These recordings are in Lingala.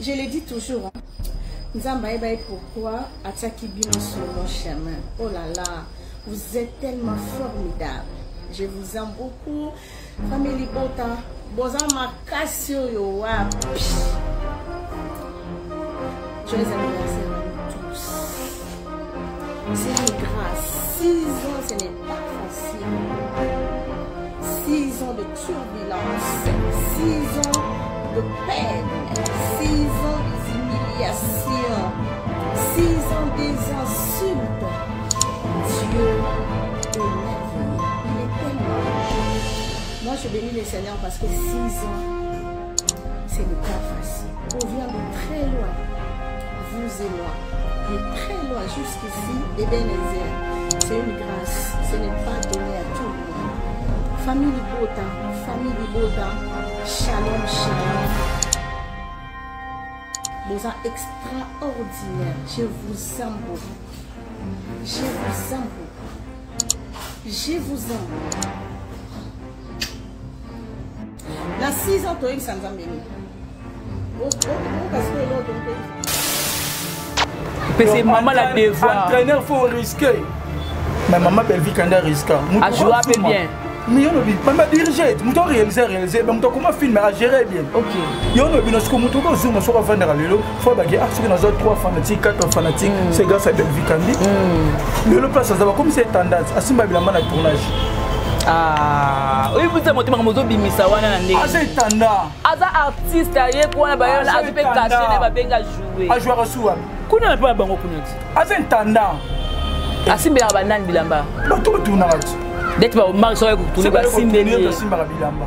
Je le dis toujours, hein. Nzambe ayeba ye pourquoi atiaki bino sur mon chemin. Oh là là, vous êtes tellement formidable. Je vous aime beaucoup. Famille Libota, boza makasi oyo wapi. Joyeux anniversaire à nous tous. C'est une grâce. 6 ans, ce n'est pas facile. 6 ans de turbulence. 6 ans de peine. 6 ans des humiliations. 6 ans des insultes. Dieu est merveilleux. Il est tellement bon. Moi, je bénis le Seigneur parce que 6 ans, c'est le pas facile. On vient de très loin, vous et moi, de très loin jusqu'ici, Ebenezer. C'est une grâce, ce n'est pas donné à tout le monde. Famille Libota, famille Libota, shalom, shalom. Boza extraordinaire, je vous aime beaucoup. Je vous aime beaucoup. Je vous aime beaucoup. Na 6 ans toyebisa Nzambe nini? Pese maman la devoir. Entraîneur faut risquer. Mais maman Bellevue Kanda risque. A joué peu bien. Mais yo lobi, mama diriger, moto réaliser réaliser, mais moto comment filmer à gérer bien. OK. Yo lobi na siko moto ko zoom soko vendre lelo, faut bagi ah soki nazo 3 fanatiques, 4 fanatiques, c'est grâce à Bellevue Kandi. Lelo place azaba comme c'est tendance, asimba bilamba na tournage. Ah, oyebi biso motema makambo ozobimisa wana na ndenge aza etanda aza artiste aye kuna bayola azwi mpe kashe na babenga joue ajouaka su wapi kuna na mpe na bango kuna ti aza etanda asimbelaka banani bilamba bato batunaka ti ndeti baomari soki kotuni basimbeli asimbaka bilamba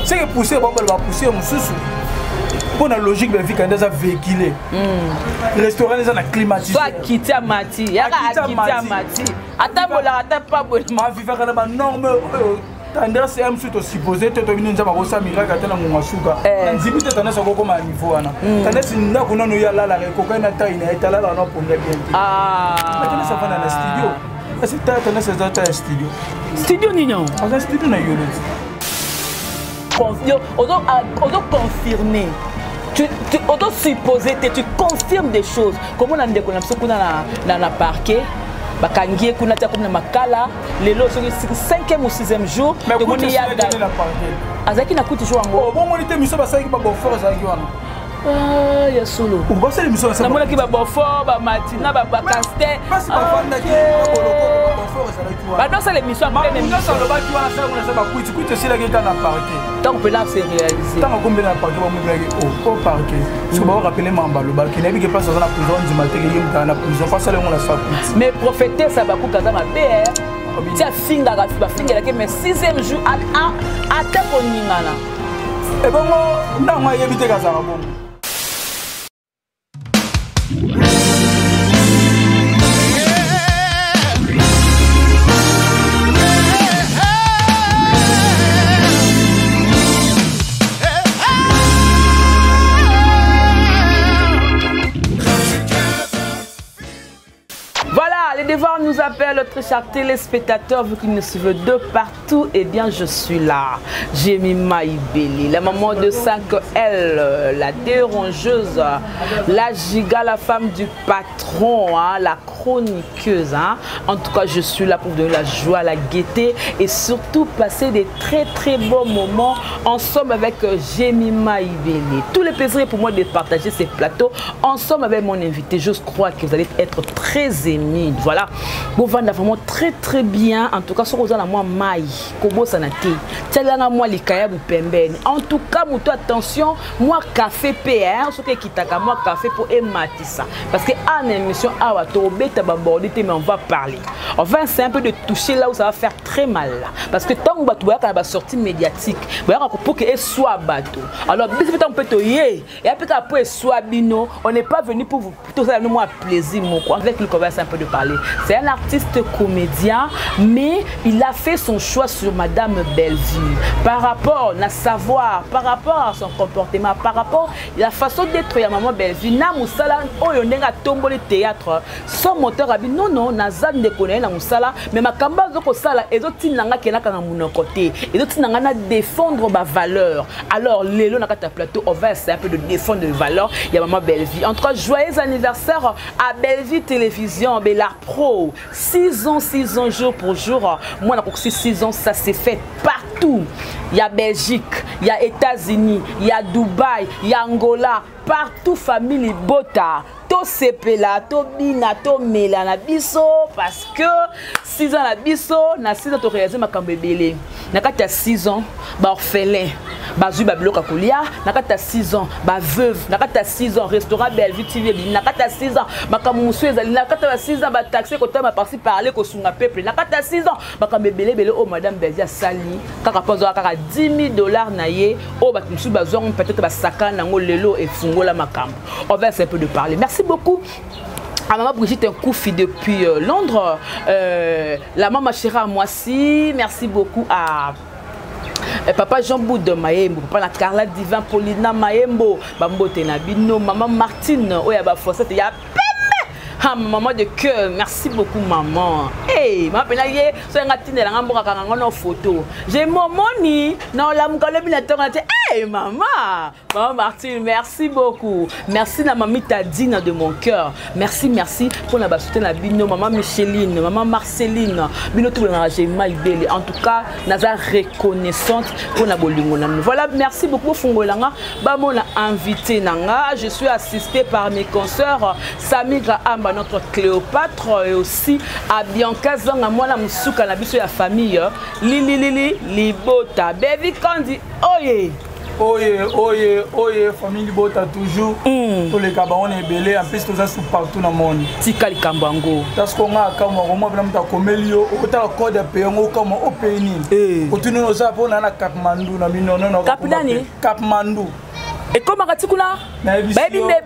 seke poussière babala bapoussière mosusu mpo na logique bavika nde aza véhicule restaurant eza na climatiseur akiti amati yaka akiti amati atambolaka ata paboli avivaka na banorme oyo tendance ya mosusu tosuppose te toyebi nde nzambe akosala miracle ata na ngonga suka na ndimi te tendance akokoma na niveau wana tendance ndako nano ye alalaka ekokani na tai na ye te alalaka na ponga bien te tendance afanda na studio kasi ta tendance eza ta ya studio studio nini yango aza studio na yolo ozo confirmer, tu ozo supposer te, tu confirmes des choses. Komona ndeko na biso kuna na parquet, bakangi ye kuna tia komi na makala lelo soki 5e ou 6e jour. Tomoni ya azalaki na kuti jour yango. Bomoni te miso basalaki babofort ezalaki wana. Ah, ya solo. Basala émission. Namonaki babofort, bamatina, bacaster. Basi bafandaki babofort ezalaki wana. Badosala émission. Nyonso alobaki wana asala kuna sa bakwiti kwiti esilaki eka na parquet. Ntango mpena se réalisé. Ntango akombeli na parquet, bamobilaki o parquet soki baorapele mamba alobaki nayebi ke place aza na prison, ndima teke ye mutala na prison po asala yango na sa kwiti. Mais prophétesse Abakuka aza mabe ti afingaka, bafingelaki, mais sixième jour ata koningana. Ebongo ntango ayebi te kazalaka bongo. Voilà, les devoirs nous appellent, très chers téléspectateurs, vous qui nous suivez de partout, eh bien je suis là. Jemima Ibeli, la maman de 5L, la dérangeuse, la giga, la femme du patron, hein, la chroniqueuse. Hein. En tout cas, je suis là pour vous donner la joie, la gaieté et surtout passer des très très bons moments ensemble avec Jemima Ibeli. Tout le plaisir est pour moi de partager ces plateaux ensemble avec mon invité. Je crois que vous allez être très émis. Voilà. Bon, va vraiment très très bien. En tout cas, sur la moi maï, kobosana te. Tialanga moi likayabu pembeni. En tout cas, muto attention, moi café PR, ce qui kitaka moi café pour ematisa. Parce que en émission awa to beta ba bordité, mais on va parler. Enfin, c'est un peu de toucher là où ça va faire très mal. Parce que tant que bato ba ba sortie médiatique, ba pour que soit bato. Alors biso on peut to yé et après après soit bino, on n'est pas venu pour vous tout ça nous moi plaisir mon quoi. Avec lui qu'on va un peu de parler. C'est un artiste. artiste comédien, mais il a fait son choix sur Madame Bellevue. Par rapport à savoir, par rapport à son comportement, par rapport à la façon d'être ya Maman Bellevue, na musala oyo ndenge atomboli théâtre, son moteur abi non non, naza ndeko na ye na musala, mais makambo azo kosala ezotinda nga kenaka na munoko te, ezotinda nga na défendre ba valeur. Alors lelo na kati ya plateau, on va essayer un peu de défendre les valeurs ya Maman Bellevue. En tout cas, joyeux anniversaire à Bellevue Télévision, Bella Pro. 6 ans, 6 ans jour pour jour. Moi, na 6 ans, ça s'est fait partout. Il y a Belgique, il y a États-Unis, il y a Dubaï, il y a Angola, partout famille Bota. Tosepela, tobina, tomela na biso parce que 6 ans na biso, na 6 ans to réaliser makambo ebele. Na kati ya 6 ans, ba orphelin, bazwi ba biloko ya kolia, na kati ya 6 ans, ba veuve, na kati ya 6 ans, restaurant Bellevue TV ebimi, na kati ya 6 ans, makambo mosusu ezali, na kati ya 6 ans, ba taxi kotama par-ci par-là kosunga peuple, na kati ya 6 ans, makambo ebele ebele oyo Madame Bellevue asali, kaka mpo azwaka kaka 10 000 $ na ye, oyo bato mosusu bazwango peut-être basakana nango lelo efungola makambo. On va essayer un peu de parler. Merci beaucoup à maman Brigitte Nkoufi depuis Londres, la maman Chéra Moissi, merci beaucoup à papa Jean Boud Maembo, papa na Carla Divin Paulina Maembo, bambote na bino, maman Martine, oya ba fossette ya pembe. Ah, maman de cœur, merci beaucoup maman. Hey, maman pena ye, so nga tindela nga mboka kanga ngo photo. J'ai mon money, na la mukalo bina tonga te. Hey maman, maman Martine, merci beaucoup. Merci na mamita Dina de mon cœur. Merci, merci pour la soutien na bino, maman Micheline, maman Marceline, bino tout na j'ai mal belé. En tout cas, naza reconnaissante pour la bolingo na. Voilà, merci beaucoup fungolanga. Ba mon invité nanga, je suis assistée par mes consoeurs Samira Amba, notre Cléopâtre, et aussi à Bianca Zanga, moi la musuka na biso ya famille Lili Lili Libota. Baby Kandi, oye. Oye, oye, oye, famille Libota toujours. Toleka bango na ebele, en plus toza sur partout na monde. Tika likambo yango. Parce qu'on a akamwa komwa mpena moto akomeli yo, okotala code ya pays yango, okamwa o pays nini. Otuni oza mpona na Katmandu na bino. Cap nani? Katmandu. Ekomaka ti kuna. Bayebi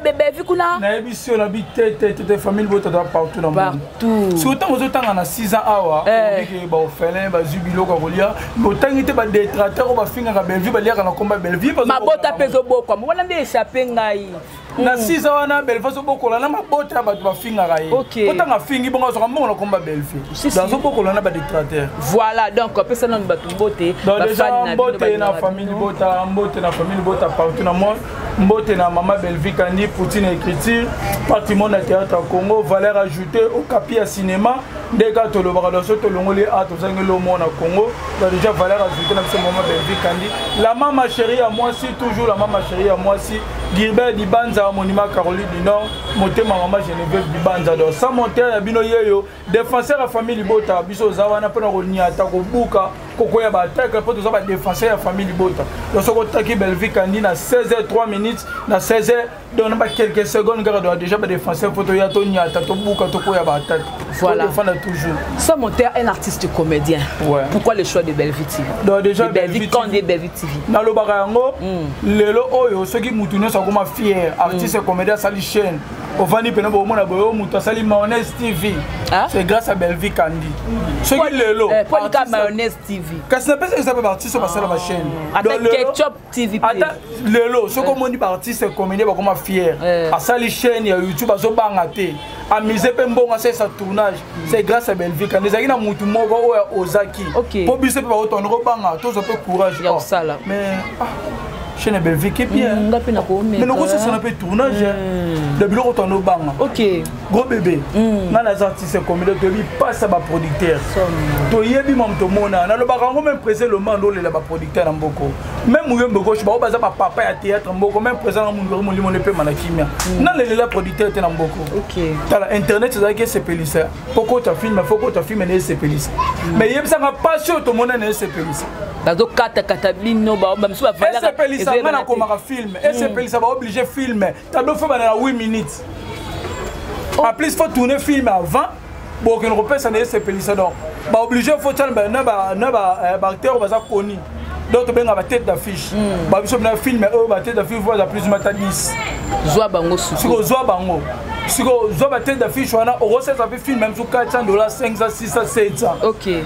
bevi kuna. Nayebi si yo nabi te te te te, famille Libota toza partout na monde. Partout. Soki ntango ozotanga na 6 ans awa, obike baorphelin bazwi biloko ya kolia, otangi te badétracteur oyo bafingaka Bellevue, baliaka na komba Bellevue. Mabota mpe ezobokwama wana nde échappe ngai. Na 6 ans wana, Bellevue azobokola na mabota ya bato bafingaka ye. Otanga afingi bongo, azwaka mbongo na komba Bellevue, azobokola na badétracteur. Voilà, donc opesa nanu bato mbote. Donc déjà mbote na famille Libota, mbote na famille Libota partout na monde, mbote na mama Bellevue Kandi, Poutine écriture, patrimoine ya théâtre ya Congo, valeur ajoutée okapi ya cinéma, nde kaka tolobaka doso tolongoli a tozangi lomo na Congo. Donc déjà valeur ajoutée na biso mama Bellevue Kandi, la mama chérie ya mwasi, toujours la mama chérie ya mwasi, Gilbert Dibanza, monument Caroline du Nord, motema mama Geneviève Dibanza. Donc sans monter ya bino yeyo, défenseur ya famille Libota, biso oza wana mpona koniata, kobuka, kokoya baattaque, mpo toza badéfenseur ya famille Libota. Donc soki otaki Bellevue Kandi na 16h 3 minutes, na 16h, donc na baquelques secondes kaka, donc déjà badéfenseur mpo toya, toniata, tobuka, tokoya baattaque. Voilà. Todéfendre toujours. Sans monter, un artiste comédien. Pourquoi le choix de Bellevue TV? Donc déjà de Bellevue Kandi, Bellevue TV. Nalobaka yango lelo oyo, soki mutu nyonso akoma fier, artiste comédien asali chaîne, ovandi mpena bomona boye, oyo moto asali Mayonnaise TV, c'est grâce à Bellevue Kandi. Soki lelo Polika Mayonnaise TV. Kasi napesa eza mpe baartiste oyo basala bachaîne. Ata Ketchup TV. Ata lelo soki omoni baartiste comédien bakoma fier, asali chaîne ya YouTube, azobanga te, amise mpe mbongo, asalisa tournage, c'est grâce à Bellevue Kandi. Ezalaki na mutu moko oyo ozaki mpo biso mpe baotonda kobanga, tozwa mpe courage. Ya kosala. Mais ah, chaîne ya Bellevue ke bien. Nga mpe nakomeka. Mais nakososana mpe tournage de biloko tanda obanga. Gros bébé, nga naza artiste comédien, toyebi mpasi ya baproducteur, toyebi mamu tomona. Nalobaka yango, même président Lomando olela baproducteur na mboko, même Muyombe Gauche, bao baza bapapa ya théâtre mboko, même président na Mundori, molimo epema na kimia, nalelela producteur te na mboko. Tala internet ezalaki esepelisa po kota film, fo kota film na esepelisa, mais yebisanga mpasi oyo tomona na esepelisa. Bazokatakata bino, bamisu. Esepelisa nga nakomaka film, esepelisa baoblige film tableau fo bana na 8 minutes. En plus faut tourner film avant bokende kopesa na esepelisa, donc baoblige fo tiana na baacteur oyo baza koni, donc tobenga batête d'affiche babiso na film oyo, batête d'affiche fo baza plus mata 10. Zwa bango. Soki ozwa bango, Siko zwa ba tête d'affiche wana, okosalisa mpe film même 400 $, 500, 600, 700.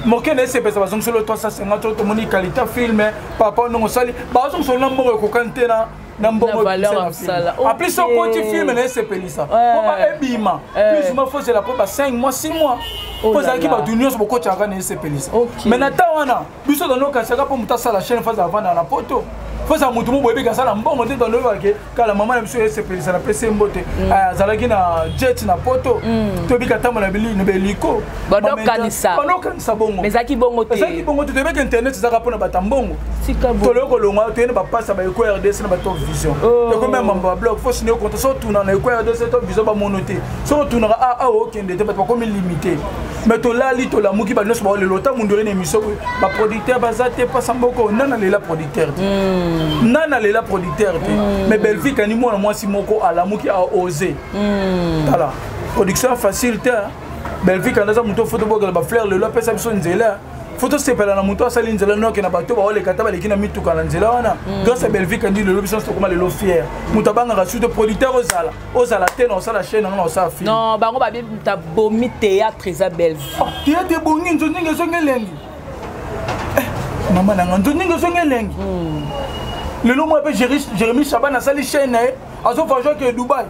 Moke na esepesa, bazongiselo 350 oyo tomoni qualité film. Papa, ndongo osali, bazongiselo na mbongo ekokani te na mbongo. En plus, okoti film na esepelisa po ebima plus ou moins, fozela po ba 5 mois, 6 mois, po ezalaki bato nyonso bokotiaka na esepelisa. Mais na temps wana, biso tandokasaka mpo moto asala chaîne, fazala avanda na poto, fozala motu mo boyebi asala mbongo te. Tandobake kala mama na biso esepelisa na pesi ye mbote, azalaki na jet na poto, toyebi atambola na beliko. Bandokanisa bongo. Ezalaki bongo te. Ezalaki bongo te. Toyebaki internet ezalaka mpona bato ya mbongo. Toloki kolongwa, toye na bapasi ya baeko RDC na baTop Vision. Ekomi ya mambo ya bloc, fo signer contrat. So otuna na Eko RDC, Top Vision, bamono te. Soki otunaka awa, okende te, bato bakomi limité. Mais tolali, tolamuki, bato nyonso baolelo ota mundori na émission boye, baproducteur baza te, mpasa mboko. Nana lela producteur te, nana lela producteur te. Mais Belvi kani mwana mwasi moko alamuki, aose tala production facile te. Belvi kandi aza moto, fo tobokela bafleur. Lelo apesa biso nzela, fo tosepela na moto asali nzela noke na bato baoleka ta baleki na mituka na nzela wana. Grâce à Belvi kandi, lelo biso nyonso tokóma lelo fier. Moto abangaka surtout producteur, ozala te na osala chaîne yango, na osala film. Non, bango babi moto abomi théâtre eza Belvi. Théâtre ebongi, nzo ndenge ezongi elengi. Mama nanga, nzo ndenge ezongi elengi. Lelo mwa mpe Jérémi Chaban asali chaîne na ye, azovoyage ke Dubai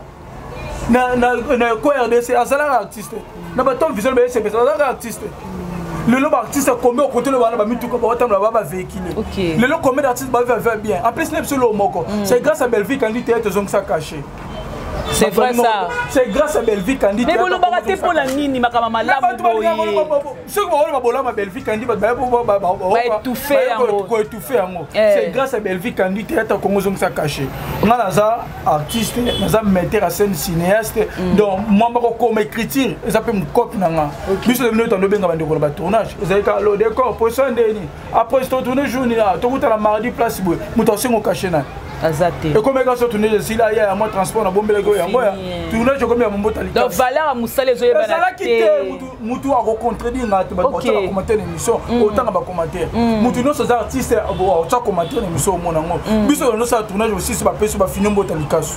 na Eko RDC. Azalaka artiste na baTop Vision, bayesepesa, azalaka artiste. Lelo baartiste combien okotelo bana bamituka, baotambola ba bavéhicule? Lelo combien d'artistes bavivre bien? En plus, na biso lo moko, c'est grâce à Belvi Kandi théâtre ezongisa cachet. C'est vrai, ça. C'est grâce à Belvi Kandi. Mais bolobaka te mpo na nini makambo malamu boye? Soki baoloba bolama Belvi Kandi, bato baétouffe yango. Koétouffe yango. C'est grâce à Belvi Kandi théâtre Congo ezongisa cachet. Nga naza artiste, naza metteur à scène, cinéaste, donc mwa moko koma écriture eza mpe mokope na nga. Biso bino tando obenga bandeko na batournage, ezali kaka lo décor, position ndeni, après totourne jour nini, tokutana mardi place boye. Moto asengo cachet na Aza te. Ekomeka so tournage esili, aya ya mwa transport nabombelaki oyo yango ya tournage, ekomi ya mombota. Donc valeur ya mosala ezoyebana. Ezalaki te. Mutu akocontredire nga te. Bato batia bacommentaire na émission, otanga bacommentaire. Mutu nyonso aza artiste, otya commentaire na émission, omona yango. Biso nyonso ya tournage osisi, bapesi bafini mbota likasu.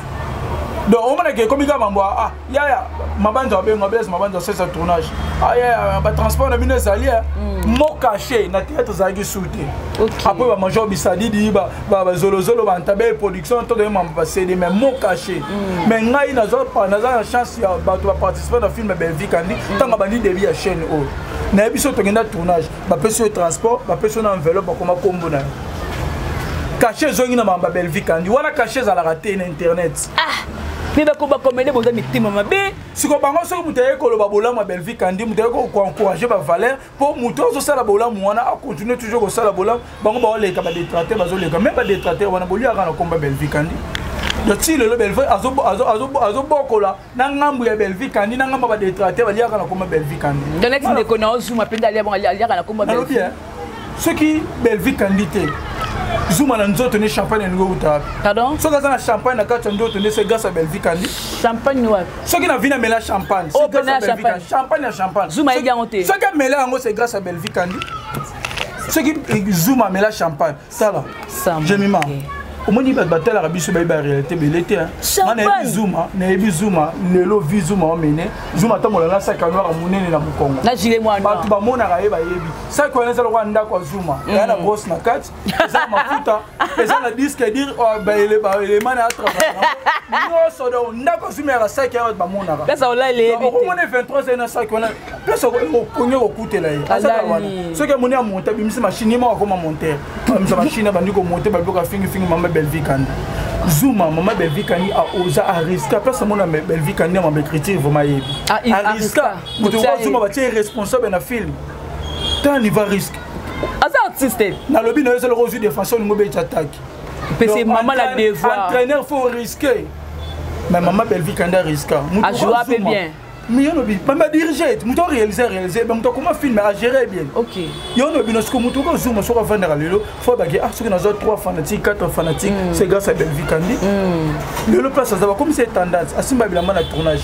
Donc omonaka ekomi kaka mambo ah yaya Mabanza, abenga Blaise Mabanza, asalisa tournage, ah yaya, batransport na bino ezali mo cachet na théâtre ezalaki su te. Après bamajor bisadidi, bazolozolo, bantabe production, to toye mambo bacd, mais mo cachet. Mais ngai naza na chance ya bato baparticipe na film Belvi Kandi. Ntango bandi début ya chaîne oyo, nayebi so tokenda tournage, bapesi yo transport, bapesi yo na enveloppe, bakoma kombo na yo, cachet ezongi na mambo ya Belvi Kandi wana. Cachet ezalaka te na internet. Mpe bacomédie boza mitema mabe. Siko bango, soki moto aye koloba bolamu ya Belvi Kandi, moto aye koencourage bavaleur mpo moto azosala bolamu wana acontinue toujours kosala bolamu, bango baoleka, badétracteur bazoleka. Mais badétracteur wana boliaka na komba Belvi Kandi. Ti lelo Belvi azobokola na ngambu ya Belvi Kandi, na ngambu ya badétracteur baliaka na komba Belvi Kandi. Donc neti ndeko na ozuma mpenza aliaka na komba. Nalobi soki Belvi Kandi te, Zuma na nzoto ne champagne elingi outa wapi? Pardon? Soki aza na champagne na kati ya nzoto nde, c'est grâce à Belvi Kandi. Champagne wapi? Soki na vi namela champagne, c'est grâce à Belvi Kandi. Champagne ya champagne. Zuma ayebi yango te. Soki amela yango, c'est grâce à Belvi Kandi. Soki Zuma amela champagne, tala Jemima, omoni bato batalaka biso, bayebi réalité bele te. Nga nayebi Zuma, nayebi Zuma lelo vi Zuma omene Zuma atambola na saki noir monene na mokongo. Na gilet mwa. Bato bamonaka ye, bayebi saki wana eza lokola ndako ya Zuma, eya na brosse na kati, eza na mafuta, eza na disque dur, baelema na atravaille nyonso. Donc ndako ya Zuma yaka saki ya bato bamonaka. Okomona 23 eza na saki wana, place okongi kokutela ye azaka wana. Soki amoni amonte, abimisi machine, ye moko akoma monteur, abimisa machine, abandi komonte babiloko afingifingi mama Belvi Kandi. Zuma, mama Belvi Kandi aoza, ariska place amona Belvi Kandi ya mama écriture, vraiment ayebi ariska. Moto Zuma batie responsable na film, tant il va risque. Aza artiste. Nalobi na yo, eza loko ozwi défenseur, olingo obeti attaque. Pese mama la devoir. Entraîneur faut risquer, mais mama Belvi Kandi ariska. Ajoua mpe bien. Mais yo lobi badirige, moto aréalise, réalise, moto akoma film, agéré bien. Yo lobi na siko moto okozuma, soki avandaka lelo, fo bake ah, soki nazwa 3 fanatique, 4 fanatique, c'est grâce à Belvi Kandi. Lelo place aza, bakomi se tendance, asimba bilamba na tournage.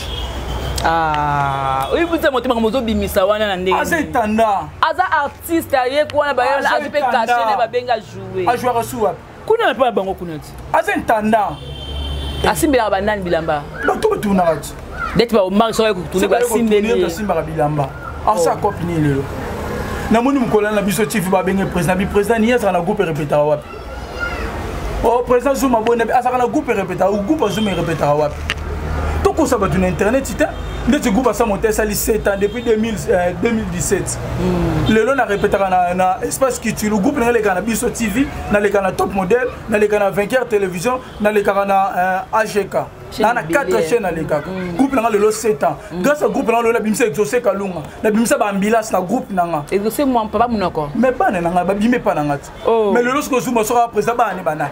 Oyebi te motema mozobimisa wana na ndenge. Aza etanda. Aza artiste, aye wana, azwi mpe cachet na babenga joue. Ajouaka su wapi? Kuna na mpe na bango kuna ti. Aza intendant. Asimbelaka banani bilamba? Bato batunaka ti. Ndeti ba Omar soki kotourner basimbeli. Asimbaka bilamba. Asa cope nini lelo? Namoni mokolo na biso chief babenge président bi président ni azalaka na groupe erepetaka wapi? Oh président Zuma boye azalaka na groupe erepetaka, groupe Zuma erepetaka wapi? Tokosa bato na internet te. Ndeti groupe asa moto esali 7 ans depuis 2017. Lelo na répétaka na espace culture, groupe na eleka na biso TV, naleka na Top Model, naleka na Vainqueur Télévision, nalekaka na AGK. Na 4 chaîne nalekaka. Groupe nanga lelo 7 ans. Grâce à groupe nanga lelo nabimisa Exaucé Kalunga, nabimisa ba ambulance na groupe nanga. Exaucé moi papa munoko. Mais bana nanga babime pa nanga ti. Mais lelo soki ozuma soki président bana ne bana.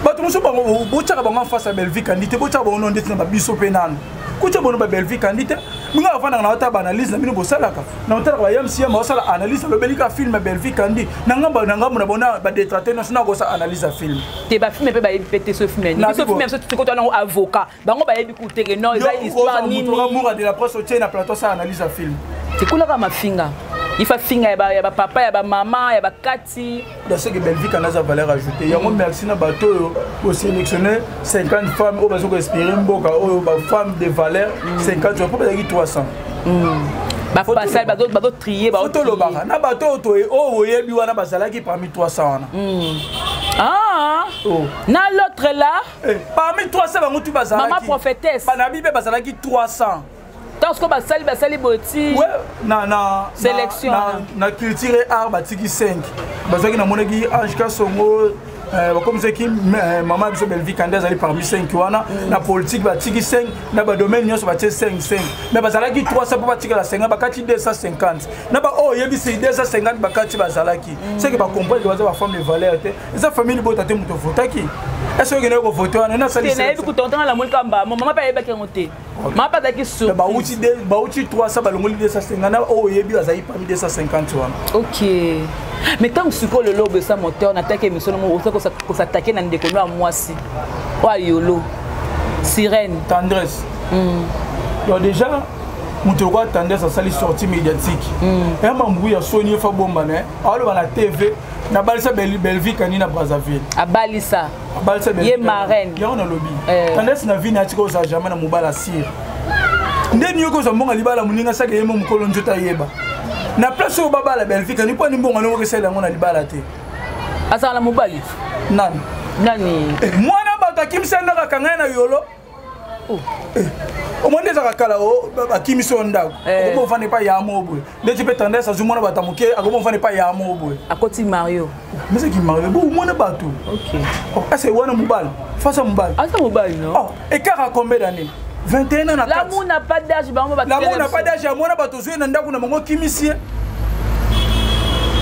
Bato mosusu bango botiaka bango en face ya Belvic Kandi te, botiaka bango ndeti na babiso mpe nano. Kotia bango ba Belvic Kandi te. Minga afandaka na ota ba analyse na bino bosalaka. Na otalaka ba MCM osala analyse alobeli ka film Belvic Kandi. Na ngambo na ngambo na bona ba détracteur nyonso na kosa analyse ya film. Te ba film pe bayebi pe te so film ni. Biso film so tukota nango avocat. Bango bayebi ku te que non eza histoire nini. Yo moura de la presse otie na plateau sa analyse ya film. Te kulaka mafinga. Il faut finga ya ba papa ya ba mama ya ba kati. Dans ce que Belvic en a valeur ajoutée. Yango merci na bato oyo bo sélectionner 50 femmes oyo bazo ko inspirer mboka oyo ba femmes de valeur 50 po bazalaki 300. Ba pasal bazo bazo trier ba tolobaka na bato oyo to oyo oyebi wana bazalaki parmi 300 wana. Ah. Oh. Na l'autre là. Eh, parmi 300 bango tu bazalaki. Maman prophétesse. Banabi pe bazalaki 300. Tant que basali basali boti. Ouais, na sélection na culture et art batiki 5. Bazalaki na monaki Ange Kasongo bakomisaki mama biso Belvic Kandi azali parmi 5 wana na politique batiki 5 na ba domaine nyonso batie 5 5 mais bazalaki 300 mpo batikala 50 bakati 250 na ba oyo oyebisi 250 bakati bazalaki c'est que bacomprendre baza ba femme de valeur te eza famille libota te moto ovotaki est ce que okendaki kovote wana nasali nayebi kuta otanga na molika mba mama mpe ayebaki yango te mama mpe azalaki surprise bauti 300 balongoli 250 na oyo oyebi azali parmi 250 wana. Ok, mais ntango sikoyo lelo obesa moteur nataki émission nango oza kosatake na ndeko no ya mwasi oyo ayolo sirène tendresse. Donc déjà moto lokola tendresse asali sortie médiatique eya mambu ya soni efa bomba na aloba na TV nabalisa Belvic ani na Brazzaville. Abalisa. Abalisa ye marraine. Yango nalobi tendresse na vie na atika ozala jamais na mobala sire nde niyoki ozwa mbongo libala moninga saki ye mo mokolo nzoto ayeba na place oyo babala Belvic ani mpo ani mbongo ndenge okesala yango na libala te. Azala na mobali nani? Nani? Mwana bato akimisa ndako akanga ye na yolo. Omoni ezaka kala akimisi oyo ndako akoma ofanda epai ya mo boye ndeti mpe tendance azwi mwana bato ya moke akoma ofanda epai ya mo boye. Akoti Mario. Meseki Mario bo omona bato ese wana mobali face ya mobali. Aza mobali non? Écart à combien d'années? 21 ans na L'amour n'a pas d'âge bango ba. L'amour n'a pas d'âge ya mwana bato ozwi na ndako na bango okimisi ye.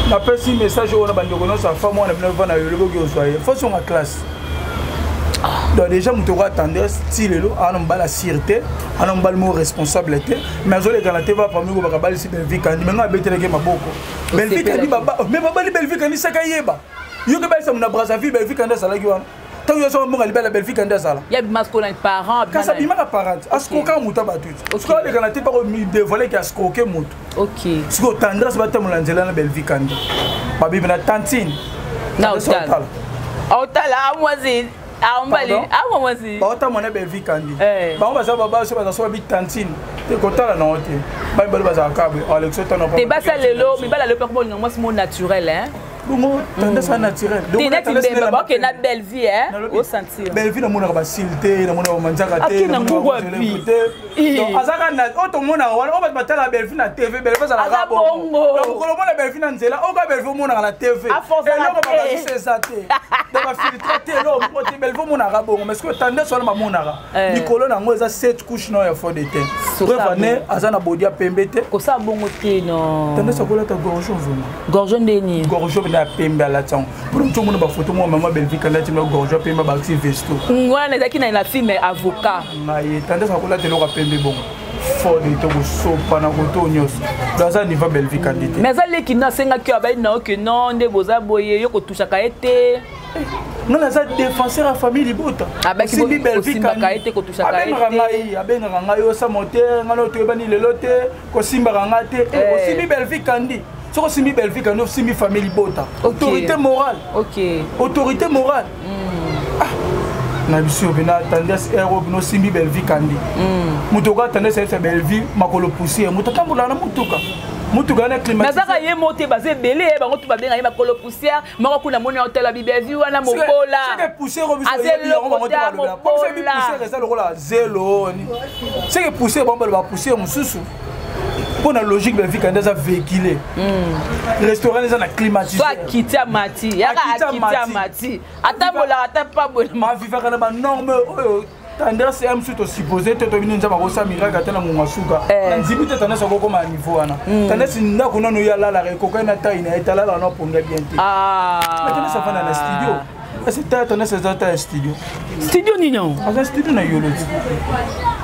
Napesi message oyo na bandeko nyonso ya femme wana bino bana yolo boki ozwa ye fo songa classe. Donc déjà moto okoa tendresse ti lelo aza na mobali asire te, aza na mobali moko responsable te, mais azoleka na te va parmi ko bakabalisi Belvic Kandi me ngai abetelaki maboko Belvic Kandi mais babali Belvic Kandi saka yeba yoki balisa na Brazzaville Belvic Kandi azalaki wana ntango nyonso mbongo libala Belvic Kandi azala kasi abimaka parent ascroka moto abato te soki aleka na te pako dévoile ke ascroke moto. Sikoyo tendresse batambola nzela na Belvic Kandi babibi na tantine na otala otala amwasi ambali amwa mwasi baotamona Belvic Kandi bango baza babaso baza so babi tantine te kotala nango te bamibali bazalaka kabwe Alex otana te basa lelo mibala lelo mpe komolinga mwasi mo naturel hein. Bongo tendance mm. naturel te neti mbemba baoke na belle vie hein, osentir belle vie namonaka basile te, namonaka bamanzaka te, te azaka na oyo tomonaka wana oyo bato batalaka belle vie na TV, belle vie azalaka bongo. Donc mokolo omona belle vie na nzela oyo ka belle vie omonaka na TV, eloko babakisa eza te, donc bafiltre te, eloko moko te. Belle vie omonaka bongo, mais soki tendance wana bamonaka likolo na yango eza 7 couche no ya fond de teint. Preuve ane aza na bodi ya pembe te. Kosala bongo te non. Tendance akolata gorgeon vraiment. Gorgeon ndeni? Gorgeon mpenza ya pembe alati yango mpona motu omona bafoto moko mama Belvi alati na gorgeon pembe abakisi vesto. Wana ezalaki na film avocat. Naye tendance akolata eloko ya pembe bongo fort de te kosopa na koto nyonso, donc aza niveau Belvi Kandi te. Mais aza leki no asengaki oyo abai na yo ke non nde boza boye yo kotushaka ye te. Nga naza défenseur ya famille libota. Osimbaka ye te, kotushaka ye te. Ngai abengaka ngai osamo te, ngai no toyebani lelo te, kosimbaka ngai te. Osimbi Belvi Kandi, soki osimbi Belvi Kandi osimbi famille libota, autorité morale, autorité morale. Na biso mpena tendance aire oyo bino osimbi Bellevie Kandi. Moto okoka tendance ayebisa Bellevie makolo poussière, moto atambolaka na motuka, motuka wana climatisé. Ye mo te, baza ebele, bango tu babenga ye makolo poussière. Moko kuna moni otala Bellevie wana mobola. Poussière eza lokola zelo, seke poussière, bango baloba poussière mosusu. Mpo na logique, Bellevie Kandi aza véhicule, restaurant eza na climatiseur. So akiti amati, yaka akiti amati, atambolaka ata pambola. Avivaka na banorme oyo tendance ya mosusu tosupose te. Toyebi nde Nzambe akosala miracle ata na ngonga suka. Na ndimi te tendance akokoma na niveau wana. Tendance, ndako nano ye alalaka ekokani na taille na ye te, alalaka na ponga bien te. Tendance afanda na studio. Ese taya tendance eza ta ya studio. Studio nini yango? Aza studio na yolo ti.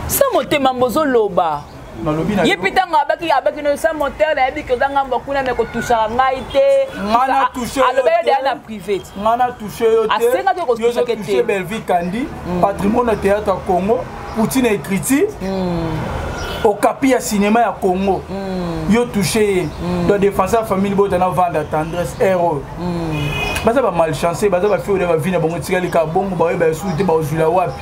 Sa motema bozoloba. Nalobi na ye mpe ntango abaki no sa moteur, nayebi ke oza ngambo kuna, me kotushaka ngai te. Nga na touche yo. Alobaki deya na privé. Nga na touche yo te. Asengaki kotushake te. Touche Bellevie Kandi, patrimoine ya théâtre ya Congo, poutine ya écriture, okapi ya cinéma ya Congo. Yo touche ye. Donc défenseur famille bota na vanda tendresse aire oyo baza bamalchanceux, baza bafille oyo bavi na bango etikali kaka bongo, baoyeba esusu te bazwila wapi.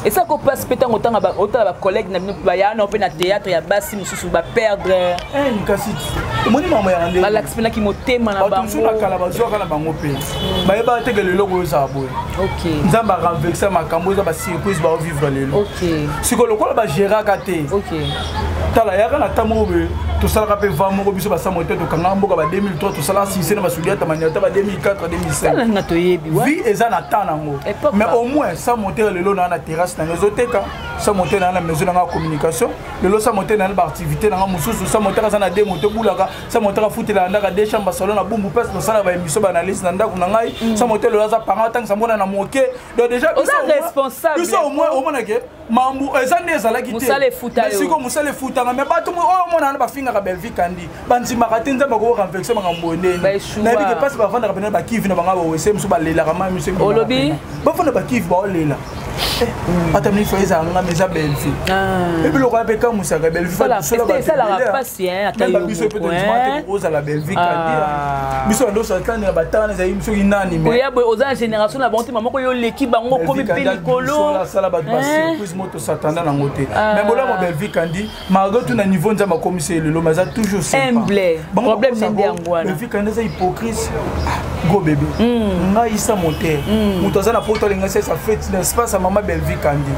Eza kopasi mpe ntango otanga otala bacollègue na bino baya na mpe na théâtre ya basi mosusu baperdre. Kasi omoni mama yanga nde balakisi mpenaki motema na bato mosusu na kala bazwaka na bango mpe bayebaka teke lelo oyo ezala boye. Nzambe arenversa makambo, eza basurprise baovivre lelo. Sikoyo lokola bagéraka te, tala yaka na ta moko boye, tosalaka mpe va moko biso basamo te, tokangaka mboka ba 2003, tosalaka sise na basudiata maniata ba 2004 2005. Nga toyebi. Vie eza na temps nango, mais au moins sans moteur lelo naa na terrasse nanga ezoteka, sans moteur naa na maison nanga ya communication lelo, sans moteur naa na baactivité nanga mosusu, sans moteur aza na de moto ebulaka, sans moteur afutelaka ndaka deux chambre salon na Bumbu, place tosala baémission, baanalyse na ndako na ngai. Sans moteur lelo aza parent, atangisa mona na moke. Donc déjà biso au moins omonake mambu eza nde ezalaki te. Sikoyo mosala efutanga, mais bato oyo omona wana bafingaka Bellevie Kandi, bandimaka te Nzambe ako renverse makambo. Ndeni nayebi ke mpasi bavandaka pene bakivi na banga bawese mosusu, balelaka mai miso. Olobi. Bafanda bakivi, baolela ata minifo ezala ngama eza Bellevie. Ebiloko wana mpe kamusaka Bellevie, biso mpe tondima te ozala Bellevie Kandi. Biso bando osatandela batanga ezali soki nani. Oya boye, oza na génération na bango te, mama oyo oleki bango, okomi mpe likolo. Asala bato basurprise mo tosatanda nango te. Mais bolamo Bellevie Kandi, malgré tout na niveau Nzambe akomisi ye lelo, mais aza toujours humble. Problème nde yango wana. Bellevie Kandi aza hypocrite. Go bébé, ngai isa moteur, moto aza na poto alinga salisa fête na espace ya mama Bellevie Kandi,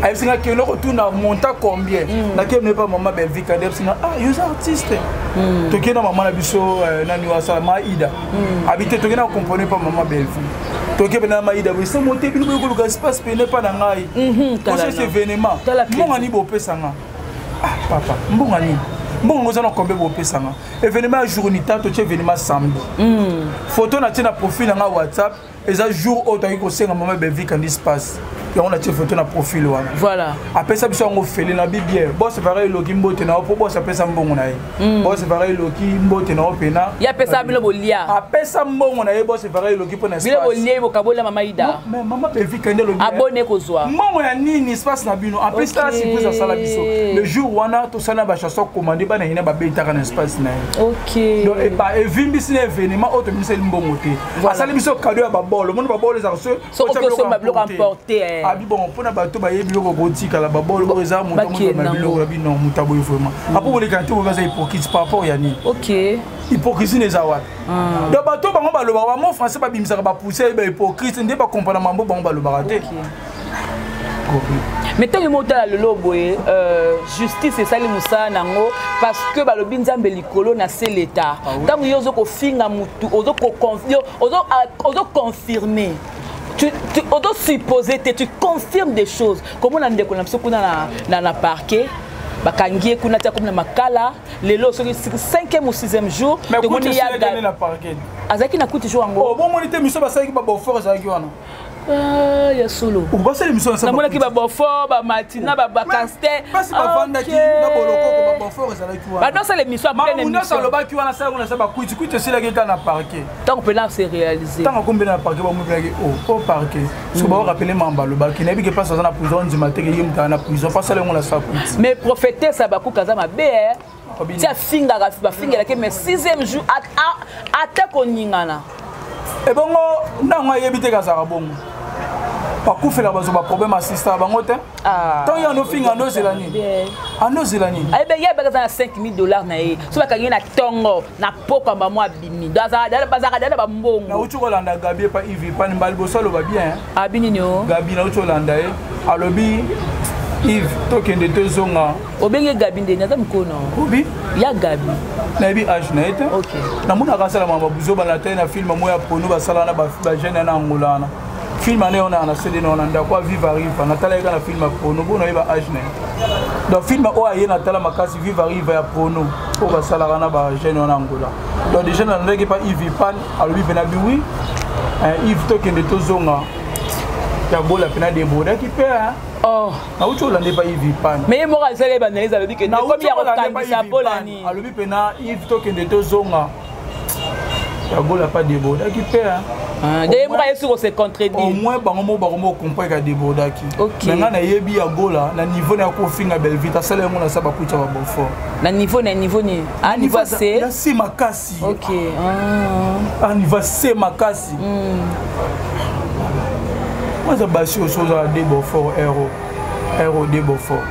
ayebisi nga kende kotuna monta combien. Nakende pa mama Bellevie Kandi, ayebisi nga: "Ah, yo oza artiste." Tokende na mama na biso nani oyo asala ma Ida abi te, tokende na compone pa mama Bellevie, toke pene na maida boye se mote bino boye koluka espace pene mpa na ngai osesa événement. Mbongo nini bopesanga? Ah papa, mbongo nini? Mbongo oza na combien bopesanga? Événement ya jour nita totie événement samedi, photo natie na profil na nga WhatsApp eza jour oyo toyaki kosenga mama Bellevie Kandi espace yango. Natie photo na profil wana. Apesa biso yango fele na bibien. Bos vara eloki mbote na yo mpo bos apesa mbongo na ye. Bos vara eloki mbote na yo mpena. Ye apesa bino bolia. Apesa mbongo na ye, bos vara eloki mpo na bino bolie, bokabola mama Ida. Mais mama Bellevie Kandi elobi abone kozwa mbongo ya nini? Espace na bino. En plus, tala surprise asala biso le jour wana, tosala bachanson commandé, bana yina babetaka na espace na ye. Donc evimbisi na événement oyo tobimiseli mbongo te. Asali biso cadeau ya babolo. Omoni babolo ezalaka soki osomba biloko emporte. Abi bon, mpona bato bayebi biloko kotikala, babolo oyo eza moto amona biloko na bino, moto aboye vraiment apo bolekana te. Boyo aza hypocrite par rapport ya nini? Hypocrisie na eza wapi? Donc bato bango balobaka bamo français, babimisaka bapoussière, bahypocrite nde bakomprendre mambo bango balobaka te. Mais ntango mo otala lelo boye, justice esali mosala nango, parce que balobi Nzambe likolo na se leta. Ntango yo ozokofinga mutu, ozoconfirme, ozosuppose te, tu confirmes des choses. Komona ndeko na biso kuna na parquet, bakangi ye kuna, tia komi na makala lelo soki 5e ou 6e jour. Tomoni azalaki na kuti jour yango. Bomoni te miso basalaki babofor ezalaki wana. Ya solo. Basala émission. Namonaki babofor, bamatina, bacaster. Basi bavandaki na bolokoko, babofor ezalaki wana. Badosala émission en pleine émission. Alobaki wana asalaki na sa bakwiti kwiti, esilaki kaka na parquet. Ntango mpena se réaliser. Ntango akombeli na parquet, bamobelaki o parquet soki baorapele mamba alobaki, nayebi ke place aza na prison, ondima teke ye moto aza na prison mpo asala yango na sa kwiti. Mais prophétesse Abakuka aza mabe ti afingaka, bafingelaki, mais sixième jour ata koningana. Ebongo ntango ayebi te kazalaka bongo. Bakufela bazo ba problème assista bango te. Ntango ye anofinga, anozela nini? Anozela nini? Ayebi, ye abeka aza na 5000 $ na ye. So bakangi ye na ntongo na pokwa, bamo abimi. Donc bazalaka dala bambongo. Nauti kolanda Gabi epa Ivi Pani mbala liboso, aloba bien. Abi nini o? Gabi, nauti kolanda ye, alobi: "Yves, tokende tozonga." Obenge Gabi ndeni? Aza mikono. Obi. Ya Gabi. Nayebi age na ye te. Namonaka asala makambo buzoba na te na film moko ya pono basala na bajeune na Angola wana. Film ane wana na CD na wana ndako ya Viva Riva, natala ye kaka na film ya pono mpo nayeba age na ye. Donc film oyo aye natala makasi, Viva Riva ya pono oyo basalaka na bajeune wana Angola. Donc déjà nalandaki pa Yves Pan, alobi mpena bi oui, Yves, tokende tozonga, ya Gola mpena débordaki mpe. Oh. Nauti olanda epa Yves Pan. Mais ye moko asali banalyse, alobi ke komi ya kokangisa mpola nini. Alobi mpena: "Yves, tokende tozonga, ya Gola pa débordaki mpe." Nde ye moko ayesi kose contredire. Au moins bango moko bakomo comprendre ka débordaki. Mais ngai nayebi ya Gola na niveau na ya kofinga Belvite, asala yango na sa bakuta ba Beaufort. Na niveau nini? A niveau C? Ya C makasi. Ok. A niveau C makasi. Aza basi oso ozala de Beaufort, ero ero de Beaufort,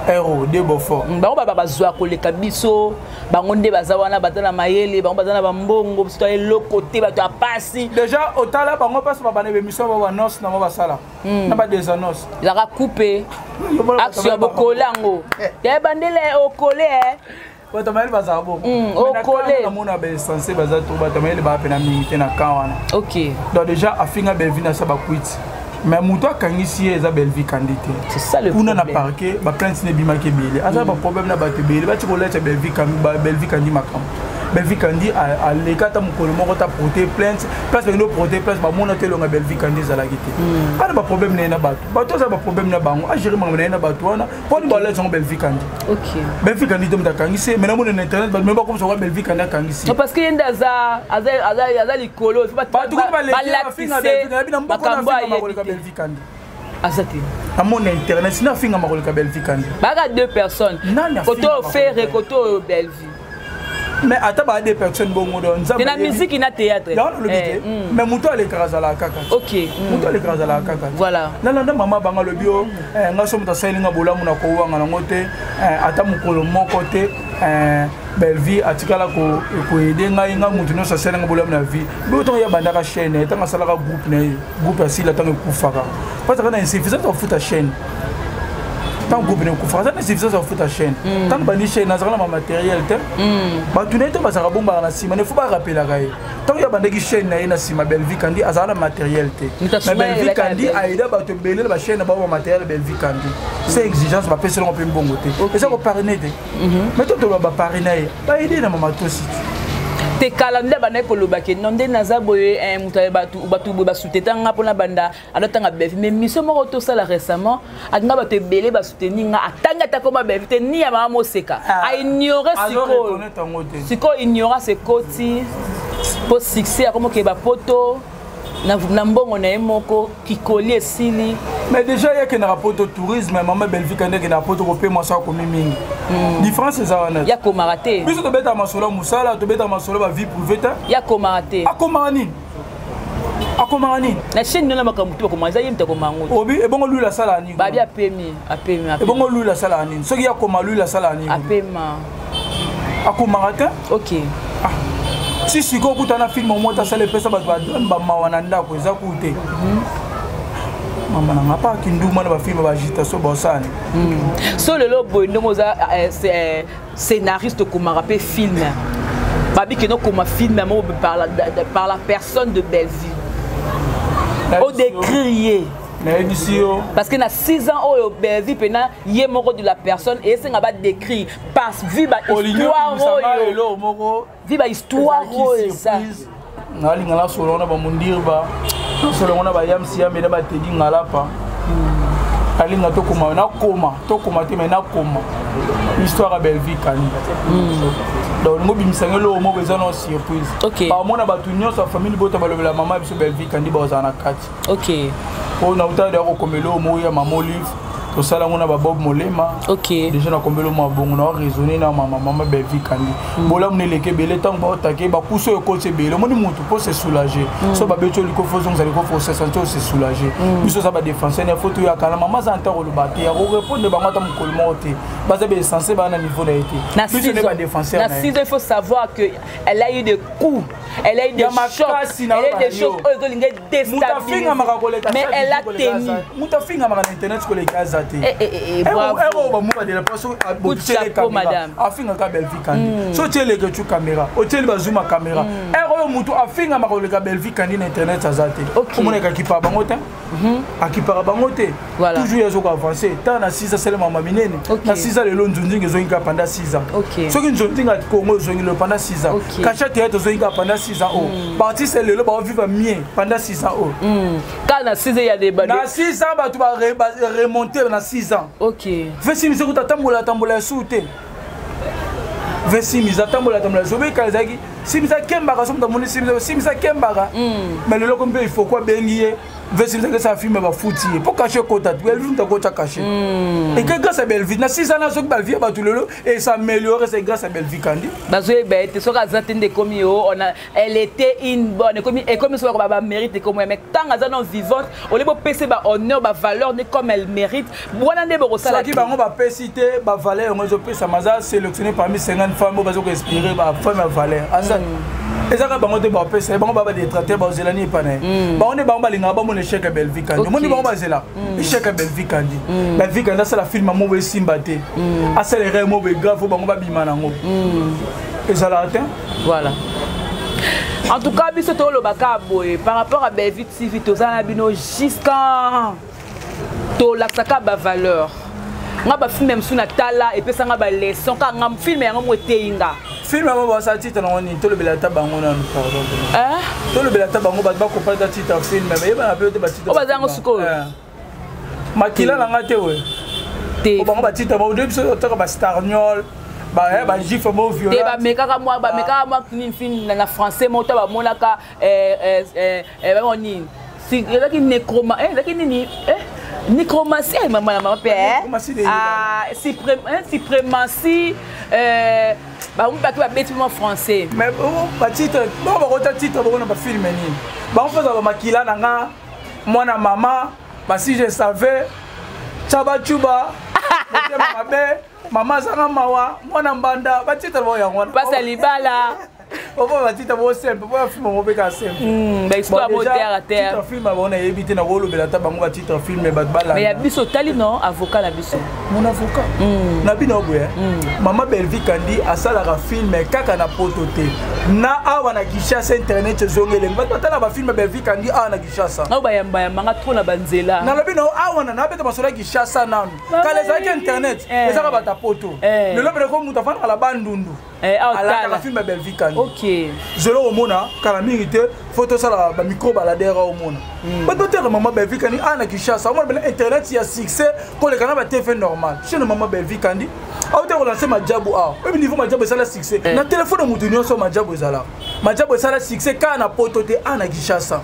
ero de Beaufort. Bango baba bazwa koleka biso. Bango nde baza wana, baza na mayele, bango baza na bambongo, biso toya eloko te, bato ya pasi. Déjà otala bango mpasi, babana bémission ba baannonce nango basala na badésannonce. Ezalaka coupe action ya bokole yango ya ebandele okole. Bato mayele bazala bongo. Okole. Namona baessence baza to bato mayele baa pena mingi te na camp wana. Donc déjà afinga Belvi na sa bakwiti, mais moto akangisi ye eza Belvi Kandi te. Kuna na parquet, baplainte ne ebimaki ebele, aza baproblème na bato ebele. Bati koletya Belvi Kandi makambo. Belvi Kandi aleka ata mokolo moko ta porter plainte place bakende porter plainte, bamona te elonga Belvi Kandi ezalaki te. Ana baproblème na ye na bato, bato aza baproblème na bango, agérer makambo na ye na bato wana. Mponi baleti yango Belvi Kandi? Belvi Kandi te moto akangisi ye. Mais namona na internet bato me bakomisa kwa Belvi Kandi akangisi. Parce que ye nde aza likolo. Bato balakise makambo. Ayebi Belvi Kandi aza te. Namona internet sina afingama koleka Belvi Kandi. Baka deux personnes, koto Ferre, koto Belvi. Mais ata baa deux personnes bongo, do Nzambe na musique na théâtre. Yango nalobi te, mais moto alekaka azalaka kaka. Moto alekaka azalaka kaka. Voilà. Nalanda mama bango, alobi: "O nga so moto asaleli nga bolamu na kowanga nango te ata mokolo moko te. Bellevie atikala koaider ngai. Nga moto nyonso asalinga bolamu na vie bo ntango ye abandaka chaîne, ntango asalaka groupe na ye, groupe asila, ntango ekufaka, parce que na insuffisance akofuta chaîne. Ntango groupe na ekufaka, aza na insuffisance akofuta chaîne. Ntango bandi chaîne, azalaka na bamatériel te. Bato na ye to bazalaka bombaka na nsima, ne fo barapelaka ye. Ntango ye abandaki chaîne na ye, na nsima Bellevie Kandi azalaka na matériel te. Mais Bellevie Kandi aida bato ebele na bachaîne na bango bamatériel. Bellevie Kandi, c'est exigence, bapeselango mpe mbongo te, eza koparrainer te. Mais to toloba baparrainer ye, baaider na mamatosi. Te, kala nde bandaki koloba ke non, nde naza boye, moto bato boye basuteta nga mpona banda adotanga Belvi. Mais mission moko tosala récemment, alinga bato ebele basoutenir nga, atangi ata koma Belvi te, ni ya mama Moseka, aignore. Sikoyo sikoyo ignorance ekoti mpo succès akomoke bapoto na mbongo na ye moko, kikoli esili. Mais déjà ye akendaka poto tourisme. Mama Belvi Kandi akendaka poto kopema, so akomi mingi. Différence eza wana. Yakomaka te. Biso tobetaka masolo ya mosala, tobetaka masolo ya bavie privée te. Yakomaka te. Akomaka nini? Akomaka nini? Na chaîne nona makambo te, bakoma eza ye moto akoma yango. Obi ebongo lwila asalaka nini? Babi apemi, apemi. Ebongo lwila asalaka nini? Soki akoma, lwila asalaka nini? Apema. Akomaka te. Si sikoyo okuta na film moko asala, epesa bato badrame, bamawa na ndako eza ku te. Mama nanga pa kinduma na bafilm baagitation baosala. So lelo boye, ndenge oza scénariste, okomaka mpe film, babi kende okoma film moko par la personne de Bellevue, odécrire ye. Nayebisi yo. Parce que na 6 ans oyo, Bellevue mpena ye moko de la personne, esenga badécrire par vi bahistoire oyo moko. Vi bahistoire oyo eza. Nalinga nasolo wana bamondirba, nasolo yango na bayamsiyambe na batedi ngalapa. Alinga tokoma, nakoma, tokoma te, mai nakoma histoire ya Bellevue Kani. Donc olingo obimisanga eloko moko eza na surprise. Bamona bato nyonso ya famille bota balobela mama biso Bellevue Kandi, bazala na kati. Mpo nauta deya kokoma eloko moko ya mama Olive. Tosala yango na babob Molema. Déjà nakombeli mwa bongo na raisonne na mama Belvi Kandi. Bolamu neleki ebele. Ntango baotake bakusu oyo ekoti ebele, omoni motu mpo se soulager. So babeti oyo likofi, ozongisa likofi, osesanti ose soulager. Biso oza badéfenseur na fo toyaka na mama aza na ntango koloba te, akorépondre bango ata mokolo moko te. Baza baessentiel, baa na niveau na ye te. Biso nde badéfenseur. Na 6 ans, il faut savoir que elle a eu des coups, elle a eu des chocs, elle a eu des choses oyo ezolinga déstabiliser, mais elle a tenu. Moto afingamaka na internet koleka aza te. Oyo bamubadela mpo botiele caméra, afingaka Belvi Kandi. So otieleke tu caméra, otieli bazuma caméra ere oyo, moto afingamaka koleka Belvi Kandi na internet aza te. Omonaka akipaka bango te, akipaka bango te. Toujours azoka avance. Ntango na 6 asalemama minene na 6 ans, lelo nzonzinga ezongi kaka pendant 6 ans. Soki nzonzinga Congo ezongi lelo pendant 6 ans, cachet théâtre ezongi kaka pendant 6 ans oyo, baartiste lelo baovivre mieux pendant 6 ans oyo. Kaka na 6 ans ya débat. Na 6 ans bato baremonte na 6 ans. Vesimise kuta atambola atambola ya su te. Vesimise atambola atambola, zobekala ezalaki simisa akembaka. So moto amoni simisa, simisa akembaka. Mais lelo ko mpe il faut ko abengi ye Vesimise, akesala film, bafuti ye mpo cachet ekota. Belvi moto akota cachet eke grâce à Belvi na 6 ans. Na soki bavie bato lelo es'améliore, c'est grâce à Belvi Kandi. Bazoyeba ete soki aza te nde ekomi yo elle était une bonne, ekomi soki bamérite ekomi. Mais ntango aza non vivante, olie bopesa bahonneur, bavaleur nde comme elle mérite wana nde bokosala. Soki bango bapesi te bavaleur, yango ezopesama. Aza sélectionné parmi 50 femmes oyo baza koinspire bafemme ya valeur. Aza ezaka bango te bapesa bango, baa badétracteur bazelani epa na ye. Bango nde bango balingaka bamona échec ya Belvi Kandi. Omoni bango bazela échec ya Belvi Kandi. Belvi Kandi asala film moko esimba te, asala erreur moko grave oyo bango babima nango, ezalaka te. Voilà, en tout cas biso tolobaka boye par rapport à Belvi TV. Toza na bino jusqu'à tolakisaka bavaleur. Nga bafilm mosusu na tala epesanga baleçon. Kaka nga film yango mo eteyi nga. Film yango basala, titre nango nini? Tolobela ata bango nanu, pardon. Tolobela ata bango, bato bakopata titre film, bayebana mpe te batitre. Oyo baza yango sikoyo. Makila na nga te we. Te. Bango batitre bango biso otaka bastarniol, bajuif mo. Te, bamekaka mwa nini, film na français mo to bamonaka bango nini, ezalaki nécroma, ezalaki nini, nécromancie. Mama na mama mpe suprématie, bango baki babeti mwa français. Mais batitre bango bakota titre bango na bafilm nini, bango mpe ozala bamakila na nga, mwana mama, basi je savais, tchabacuba, motema mabe, mama azanga mawa, mwana mbanda, batitre bango yango wana. Pasa libala. Opo batitre bango simple, po film yango mpe kaka simple. Bahistoire mo terre à terre. Titre film bango nayebi te, nakolobela ata bango batitre film bato balanda. Mais ya biso otali non avocat na biso. Mon avocat na bino boye, mama Belvi Kandi asalaka film kaka na poto te, na awa na Kinshasa internet ezongi elengi, bato batala bafilm Belvi Kandi awa na Kinshasa. Awa bayambayambanga trop na banzela. Nalobi na awa na nabeta masolo ya Kinshasa nanu. Kala ezalaki internet ezaka bato ya poto. Lelo pene ko moto afandaka na Bandundu alandaka film ya Belvi Kandi. Zelo omona kala mingi te, fo tosala bamicro baladere, omona bato bateka mama Belvi Kandi awa na Kinshasa. Omona pene internet ya succès koleka na batv normal. Chaîne mama Belvi Kandi auta kolancer Majabu awa, oyebi niveau Majabu esala succès na telefone ya motu nyonso. Majabu ezalaka, Majabu esala succès kaka na poto te, awa na Kinshasa,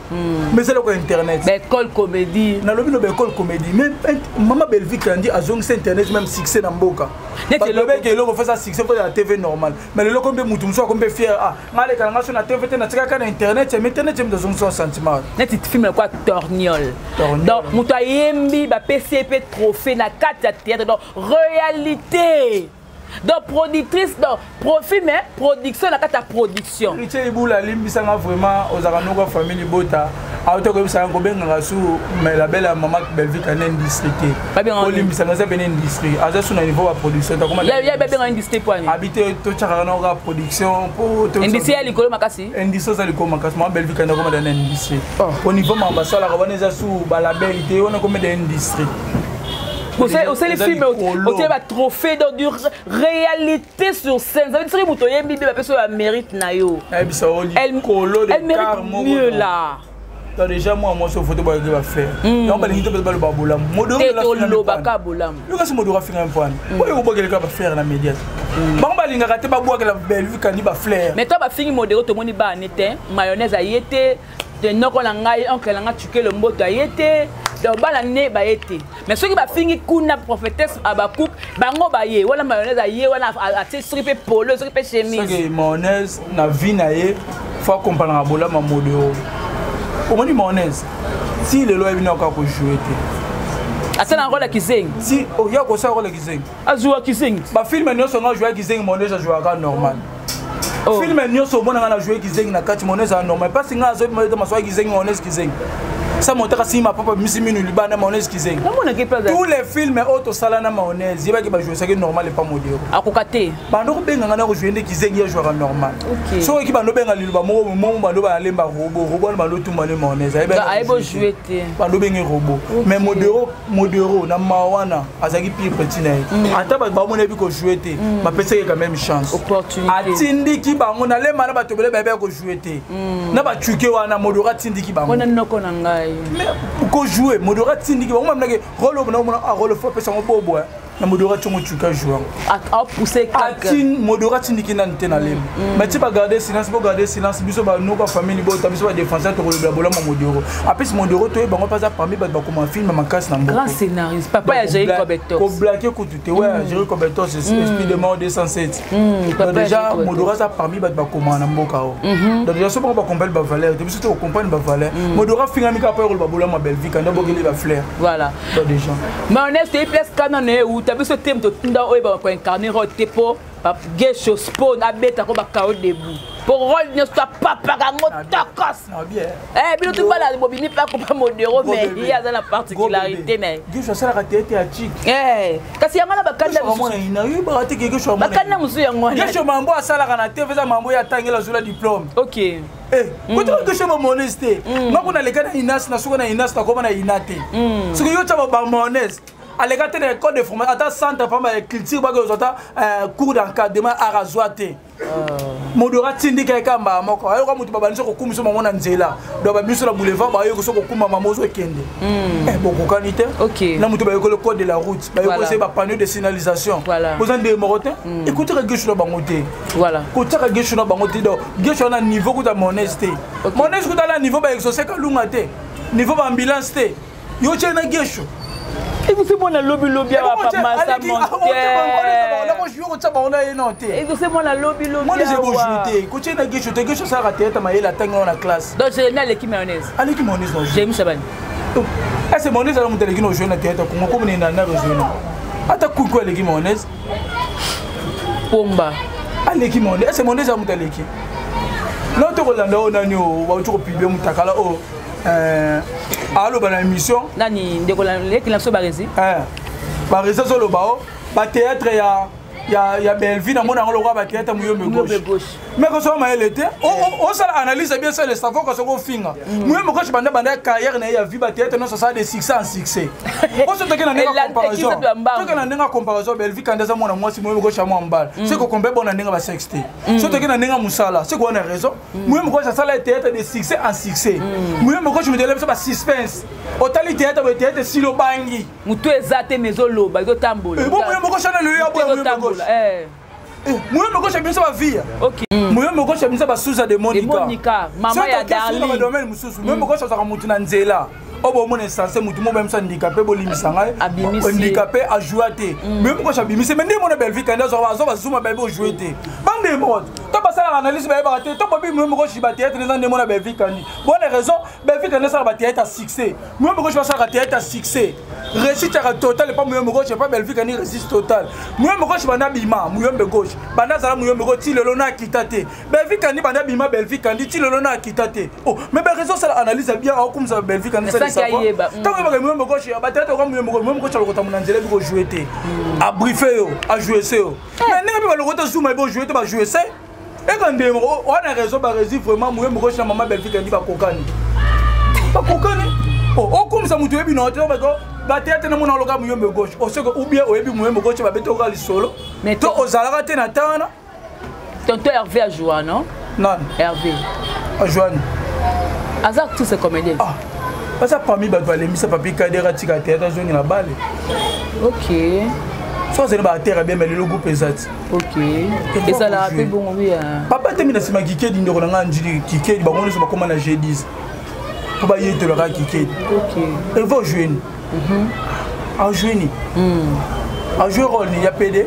mais eloko ya internet. Baécole comédie. Nalobi no baécole comédie, mais mama Belvi Kandi azongisa internet même succès na mboka. Balobeki eloko fesa succès fo ya TV normal, mais lelo kombe mutu mosusu akombe fier: ah, nga aleka na nga so na TV te, natikaka na internet. Mais internet ye moto azongisa sentiment. Neti film kwa Torniol. Donc moto ayembi, bapesi ye mpe trophée na kati ya théâtre. Donc réalité, donc productrice, donc profit, mais production na kati ya production. Ritie Ibula, alimbisanga vraiment, ozalaka noko famille libota. Auta koyebisanga kobengaka su mais label ya mama Belvi Kandi industrie te. Olimbisanga, eza pene industrie, aza su na niveau ya production. Babenga industrie poani? Abi te, totyakaka noko kaka production po. Industrie ya likolo makasi. Industrie eza likolo makasi. Mama Belvi Kandi akoma na industrie au niveau mama basalaka wana, eza su balabel te, wana komeda industrie. Osali film, otie batrophée, donc du réalité sur scène. Ça veut dire soki moto oyembi mpe bapesi oyo bamérite na yo. Nayebisa o likolo. Elle mérite mieux là. Donc déjà moi mwasi ofoto bayaki bafrère yango balingi te mpe baloba bolamu. Tolobaka bolamu. Yo kasi modoro afinga mfani oyo kobwakeleka bafrère na média, bango balingaka te babwakela Belvi Kandi bafrère. Mais to bafingi modero, tomoni bane te, mayonnaise aye te, noko na ngai, oncle na ngai Tukele Mboto aye te. Donc bana ne baye te. Mais soki bafingi kuna prophétesse Abakouk, bango baye wana mayonnaise aye wana atie soki mpe polo, soki mpe chemise. Soki mayonnaise na vie na ye faut accompagnaka bolama modero. Omoni mayonnaise ti lelo ayebi na kaka kojoue te. Asala role ya kizengi. Ti oya kosala role ya kizengi. Azwa kizengi. Bafilme nyonso nga ajoue kizengi, mayonnaise ajouaka normal. Oh. Filme nyonso omonanga na joue kizengi na kati, mayonnaise aza normal. Mpasi nga azoyebi maso ya kizengi, mayonnaise kizengi. Sa motaka sima papa bimisi minu libanda, mayonnaise kizengi. Namonaki mpe Tous les films oyo tosala na mayonnaise, yebaki bajouesaki normal epa modero. Akoka te. Bando kobenganga na kojoue nde kizengi, ye jouaka normal. Ok. Soki oki bando benga liloba moko momo, bando balemba robo robo wana, bando tumba nde mayonnaise. Ayebi ojoue te. Bando benge robo. Mais modero, modero na mawa wana azalaki pire petit na ye. Ata bato bamona yebi kojoue te, bapesaki quand même chance. Opportunité. Atindiki bango na lemba na bato ebele bayebi kojoue te na bacuke wana, modero atindiki bango. Wana noko na ngai. Mais kojoue, modero atindiki bango, mamonake role oyo naomona a role fo apesa yango bobo na modero ationgo cuke ajoue yango. Apousse kaka. Atin modero atindiki nani te na lemba, mais ti bagarde silence, bogarde silence. Biso banoko ya famille bota, biso badéfenseur, tokolobela bolama modero apesi modero. Toyeba bango mpe aza parmi bato bakoma film makasi na mboka. Grand scénariste, papa ya Jair Cobetos. Koblake kutu te, ouais, Jerry Cobetos, esprit de mort 207. Papa Donc ya déjà Jerry Cobetos. Modero aza parmi bato bakomaka na mboka oyo. Donc déjà so bango bakomprendre bavaleur te, biso te kokomprendre bavaleur. Modero afingami kaka mpo ekoloba bolama Belvique nde bokeli bafleur. Voilà. Donc déjà mayonnaise toyebi place kana na ye euta. Biso te moto tunda oyo bakoincarne role te, mpo Gesho Spawn abetako bakao debout po role nyonso to apapaka yango tokos. Na bien. Bino to bala bobimi mpe akopa modero, mais ye aza na particularité na ye. Gesho asalaka tete ya chik. Kasi yango na bakanda Nayebaka te ke Gesho bakanda mosusu yango wana. Gesho mambo asalaka na TV eza mambo oyo atangela, azwela diplôme. Ok. Kotika Gesho bamonese te. Nga kuna aleka na Inas, na suka na Inas, nakoma na Ina te. Soki yo tia bamonese aleka te na école de formation, ata centre pamba ya culture bake ozwa ata cours d'encadrement art azwa te. Modoro atindika ye kamba moko ayoka moto babandi so kokumisa mamo na nzela. Donc babiso na boulevard bayoki so kokuma mamo ozokende. Bokokani te. Ok. Na moto bayekoli code de la route, bayekoli Voilà. se bapanneau de signalisation. Voilà. Oza ndenge moko te, ekotiaka Gesho na bango te. Voilà. Kotiaka Gesho na bango te. Donc Gesho wana niveau kuta monese te. Ok. Monese kuta na niveau baexauce kalunga te, niveau baambulance te. Yo tie na Gesho. Ekose mwana lobilobi awa pamasa monte. Kotia bango na ye non te. Ekose mwana lobilobi. Monese bojou te, kotie na Gesho te. Gesho asalaka théâtre mayele, atangi wana na classe. Donc Jérémi aleki mayonnaise. Aleki monese na Jérémi Chabani. Ese monese ala moto aleki na ojoue na théâtre Kongo komi na na rejoue na ata kuku aleki monese. Pomba. Aleki monese. Ese monese ala moto aleki no tokolanda oyo nani oyo bauti kopiblie motakala oyo aloba na émission. Nani ndeko leki na biso Baresi? Baresi azoloba o bathéâtre ya Bellevue, namona yango lokola bathéâtre Muyombe Muyombe Gauche. Gauche. Mais kosoma mayele te, osala analyse bien sur le savon kasi okofinga Muyombe Gauche. Banda ya carrière na ye ya vie, bathéâtre nyonso asala de succès en succès. Oso toke na ndenge ya comparaison, Ekisa ya mbangu. toke na ndenge ya comparaison, Bellevue kandi aza mwana mwasi, Muyombe Gauche ya mwa mbala. Soki okompe bona ndenge basexe te, so toke na ndenge ya mosala, soki wana raison, Muyombe Gauche asala théâtre de succès en succès. Muyombe Gauche motele biso basuspense, otali théâtre boye, théâtre esili obangi. Motu eza te, mais ezoloba, ezotambola. Bo Muyombe Gauche ana lelo ya boya Muyombe Gauche. Ezotambola. Muyombe Gauche abimisa bavia. Ok. Muyombe Gauche abimisa basuza de Monica. De Monica, mama ya Darling. Badomaine mosusu, Muyombe Gauche azalaka motu na nzela oyo bomona essence motu mo bayebisa handicapé, bolimbisa ngai. Abimisi. Handicapé ajoua te, Muyombe Gauche abimisi. Mais nde mona Bellevue kandi azwa bazuma bayebi ojoue te, bandemo to basalaka analyse bayebaka te. To bobi Muyombe Gauche bathéâtre eza nde mona Bellevue kandi bonne raison. Bellevue kandi asalaka bathéâtre ya succès, Muyombe Gauche basalaka théâtre ya succès, réussite yaka total epa Muyombe Gauche, epa Bellevue kandi réussite totale. Muyombe Gauche banda bima Muyombe Gauche, banda azala Muyombe Gauche ti lelo na akita te. Bellevue kandi banda bima Bellevue kandi ti lelo na akita te. Oh, mais baraison osala analyse ya bien, aokumisa Bellevue kandi. Mais sans qu'ayeba. Ntango oyebaka Muyombe Gauche bathéâtre oka Muyombe Gauche, Muyombe Gauche alokota na nzela ebi kojoue te, abriefe yo, ajoue se yo. Mais ndenge mpe balokota zuma ebi ojoue te, bajoue se eka ndemo wana raison. Baresi vraiment Muyombe Gauche na mama Bellevue kandi bakokani, bakokani. Okumisa moto oyebi na te bathéâtre na mona oloka Muyombe Gauche oseke ou bien oyebi Muyombe Gauche babeti oka lisolo Mais to ozalaka te na ta wana. Tonton Hervé ajoua, non? Nani? Hervé. Ajoani? Aza actrice comédienne. Ah, baza parmi bato balembisa Papi Kader atika théâtre azongi na bale. Ok. So azali baacteur bien, mais lelo groupe eza ti. Ok, ezalaka mpe bongo, oui. Papa temi na nsima Kikedi, ndeko na ngai Njili Kikedi, bango nyonso bakóma na G10. Mpo bayetolaka kikedi. Eva ojoue ni ajoue ni ajoue rôle ni ya pd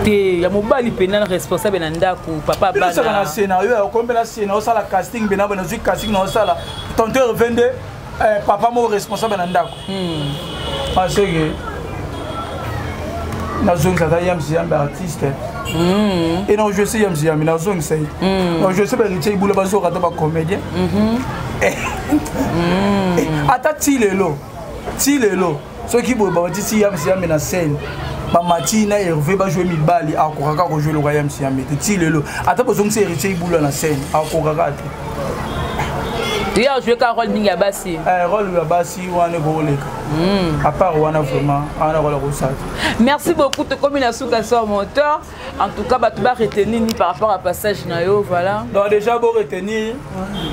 te ya mobali mpena responsable na ndako papa. Binosaka na scénario, okomi mpe na scénario, osala casting mpena boye, nazwi casting na osala tonto Herve nde papa moko responsable na ndako. Aseke nazongisa ata Yamsi Yambe artiste e na ojoue se Yamsi Yambe, nazongisa ye, najoue se baHéritier Ibula, bazoka ata bacomédien. Ata ti lelo, ti lelo, soki boye bamatisi Yamsi Yambe na scène, bamati na Hervé bajoue mibali, akokaka kojoue loka Yamsi Yambe te. Ti lelo, ata bozongisa Héritier Ibula na scène, akokaka te. Ye ajoue ka rôle mingi ya basi. Rôle ya basi wana ekoleka. À part wana, vraiment wana kola kosala. Merci beaucoup. Tokomi na suka sur moteur. En tout cas, bato baretenir ni par rapport à passage na yo, voilà. Donc déjà bo retenir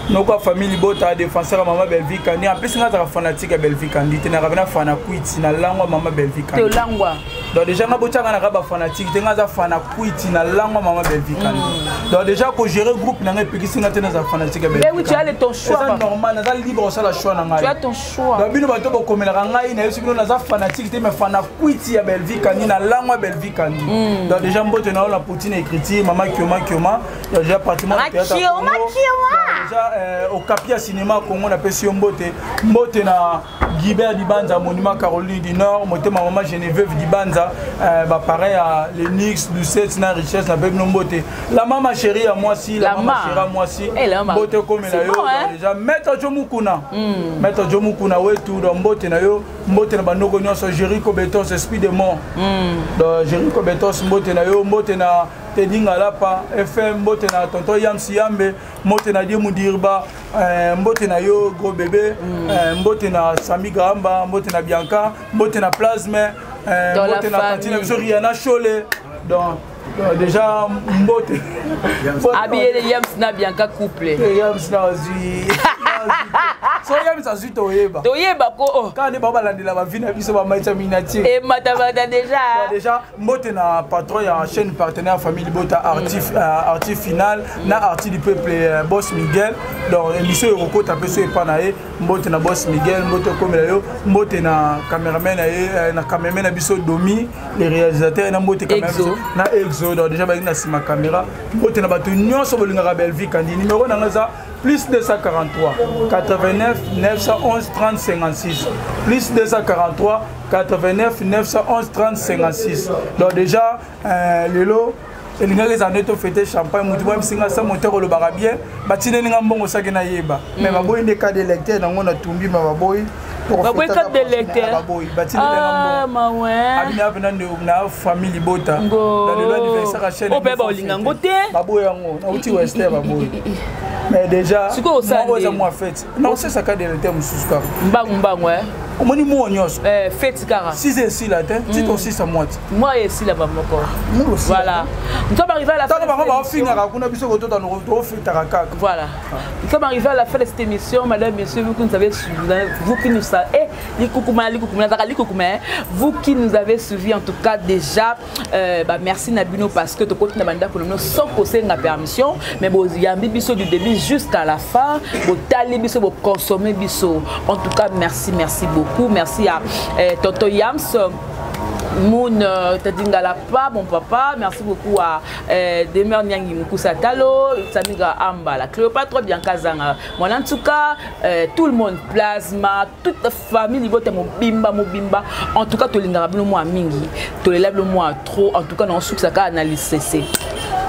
noko famille libota, défenseur ya mama Belvi Kandi. En plus nga azaka fanatique ya Belvi Kandi te, naka pena fana kwiti na langwa mama Belvi Kandi. Tolangwa. Donc déjà nga botiaka naka bafanatique te, nga aza fana kwiti na langwa mama Belvi Kandi. Donc déjà kogérer groupe na nga epekisi nga te naza fanatique ya Belvi. Mais oui, tu as le ton choix. Eza normal, naza libre kosala choix na ngai. Tu as ton choix. Donc bino bato bokomelaka ngai, nayebisi bino naza fanatique te, mais fana kwiti ya Belvi Kandi, na langwa Belvi Kandi. Donc déjà mbote na yo na Poutine écriture, mama Kioma Kioma. Donc déjà pratiquement théâtre Kioma Kioma. Déjà Okapi ya cinéma Congo, napesi yo mbote. Mbote na Guibert Dibanza, monument Caroline du Nord, motema mama Geneviève Dibanza, bapareil ya Lenix Lucette na Richesse, na bino mbote. La mama chérie ya mwasi, la mama chérie ya mwasi, mbote komela yo. Déjà maître Jo Mukuna, maître Jo Mukuna wetu, donc mbote na yo. Mbote na bandoko nyonso, Jericho Betos, esprit de mort. Donc Jericho Betos, mbote na yo. Mbote na Tedi Ngalapa FM, mbote na tonton Yamsi Yambe, mbote na Die Mudirba, mbote na yo gros bébé, mbote na Sami Gamba, mbote na Bianca, mbote na Plasme, mbote na tantine biso Riana Chole. Donc déjà mbote. Abiyele Yams na Bianca couple. Yams na azwi so, Yams azwi, toyeba. Toyeba ko oh. Kaka nde bao balandela bavi na biso, bamaitisa miniature. Ematamata déjà. Déjà mbote na patron ya chaîne partenaire famille libota, artif, artif final na arti du peuple, boss Miguel. Donc émission ekokota mpe so epa na ye. Mbote na boss Miguel, mbote okomela yo. Mbote na cameraman na ye, na cameraman na biso Domi le réalisateur, na mbote na Exo. Donc déjà balingi na nsima caméra. Mbote na bato nyonso bolingaka Belvi Kandi. Numéro nanga eza plus 243 89 911 30 56, plus 243 89 911 30 56. Donc déjà lelo elingaki ezala nde tofete champagne. Motu boyebisinga sa moteur olobaka bien, batineli nga mbongo soki nayeba, mais baboyi nde carte d'électeur nango natumbi ma baboyi. Baboyi carte d'électeur. Baboyi, batineli nga mbongo abina mpena na famille libota na lelo anniversaire ya chaîne. Oyo baolinga yango te. Baboyi yango, nauti wester, baboyi. Mais déjà moko eza mwa fête, naosesa carte d'électeur mosusu kaka. Mbangu mbangu. Omoni mwa nyonso. Fête kaka. Sise esila te, ti tosisa mwa ti. Mwa esila bamoko. Voilà, nous sommes arrivés à la fin. Ntango bango baofingaka kuna, biso kotota tofetaka kaka. Voilà, nous sommes arrivés à la fin de cette émission, madame, monsieur, vous qui nous avez suivi, vous qui nous savez, likukuma likukuma nazaka likukuma, vous qui nous avez suivi, en tout cas déjà bah, merci na bino, parce que tokoti na bandako na bino sans kosenga permission, mais boyambi biso du début jusqu'à la fin, botali biso, boconsommer biso. En tout cas merci, merci beaucoup. Merci à tonton Yams Moon, Tadingala Pa, mon papa. Merci beaucoup à Demer Nyangi Mukusa Talo, Samiga Amba, la Cléopâtre, Bianca Zanga. Moi, en tout cas, tout le monde, Plasma, toute la famille, Libota, mobimba, mobimba. En tout cas, tolingaka bino mwa mingi, tolela bino mwa trop. En tout cas, dans ce cas, analyse CC.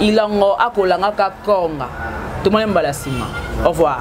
Il en a akolanga ka konga. Tout le monde mbala sima. Au revoir.